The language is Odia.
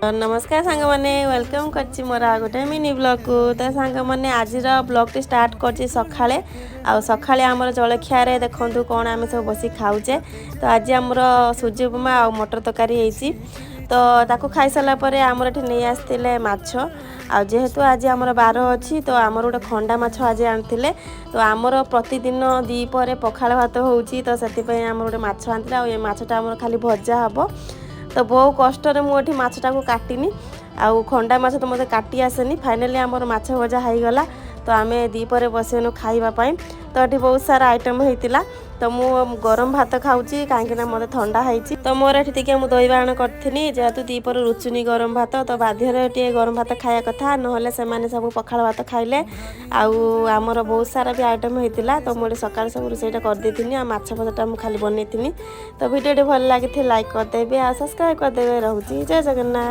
ନମସ୍କାର ସାଙ୍ଗମାନେ, welcome କରିଛି ମୋର ଆଉ ଗୋଟେ ମିନି ବ୍ଲଗ୍କୁ। ତ ସାଙ୍ଗମାନେ, ଆଜିର ବ୍ଲଗ୍ଟି ଷ୍ଟାର୍ଟ କରିଛି ସକାଳେ। ଆଉ ସକାଳେ ଆମର ଜଳଖିଆରେ ଦେଖନ୍ତୁ କ'ଣ ଆମେ ସବୁ ବସି ଖାଉଛେ। ତ ଆଜି ଆମର ସୁଜି ଉପମା ଆଉ ମଟର ତରକାରୀ ହେଇଛି। ତ ତାକୁ ଖାଇସାରିଲା ପରେ ଆମର ଏଠି ନେଇ ଆସିଥିଲେ ମାଛ। ଆଉ ଯେହେତୁ ଆଜି ଆମର ବାର ଅଛି, ତ ଆମର ଗୋଟେ ଖଣ୍ଡା ମାଛ ଆଜି ଆଣିଥିଲେ। ତ ଆମର ପ୍ରତିଦିନ ଦ୍ୱିପହରେ ପଖାଳ ଭାତ ହେଉଛି, ତ ସେଥିପାଇଁ ଆମର ଗୋଟେ ମାଛ ଆଣିଥିଲେ। ଆଉ ଏ ମାଛଟା ଆମର ଖାଲି ଭଜା ହେବ। ତ ବହୁ କଷ୍ଟରେ ମୁଁ ଏଠି ମାଛଟାକୁ କାଟିନି, ଆଉ ଖଣ୍ଡା ମାଛ ତ ମୋତେ କାଟି ଆସେନି। ଫାଇନାଲି ଆମର ମାଛ ଭଜା ହେଇଗଲା। ତ ଆମେ ଦ୍ୱିପହରେ ବସିଗଲୁ ଖାଇବା ପାଇଁ। ତ ଏଠି ବହୁତ ସାରା ଆଇଟମ୍ ହେଇଥିଲା। ତ ମୁଁ ଗରମ ଭାତ ଖାଉଛି, କାହିଁକିନା ମୋତେ ଥଣ୍ଡା ହେଇଛି। ତ ମୋର ଏଠି ଟିକେ ମୁଁ ଦହି ବାଇଗଣ କରିଥିଲି। ଯେହେତୁ ଦ୍ୱିପହରେ ରୁଚୁନି ଗରମ ଭାତ, ତ ବାଧ୍ୟରେ ଟିକେ ଗରମ ଭାତ ଖାଇବା କଥା, ନହେଲେ ସେମାନେ ସବୁ ପଖାଳ ଭାତ ଖାଇଲେ। ଆଉ ଆମର ବହୁତ ସାରା ବି ଆଇଟମ୍ ହେଇଥିଲା। ତ ମୁଁ ଏଠି ସକାଳେ ସବୁ ରୋଷେଇଟା କରିଦେଇଥିଲି, ଆଉ ମାଛ ଭଜାଟା ମୁଁ ଖାଲି ବନେଇଥିଲି। ତ ଭିଡ଼ିଓଟି ଭଲ ଲାଗିଥିଲେ ଲାଇକ୍ କରିଦେବେ ଆଉ ସବସ୍କ୍ରାଇବ୍ କରିଦେବେ। ରହୁଛି, ଜୟ ଜଗନ୍ନାଥ।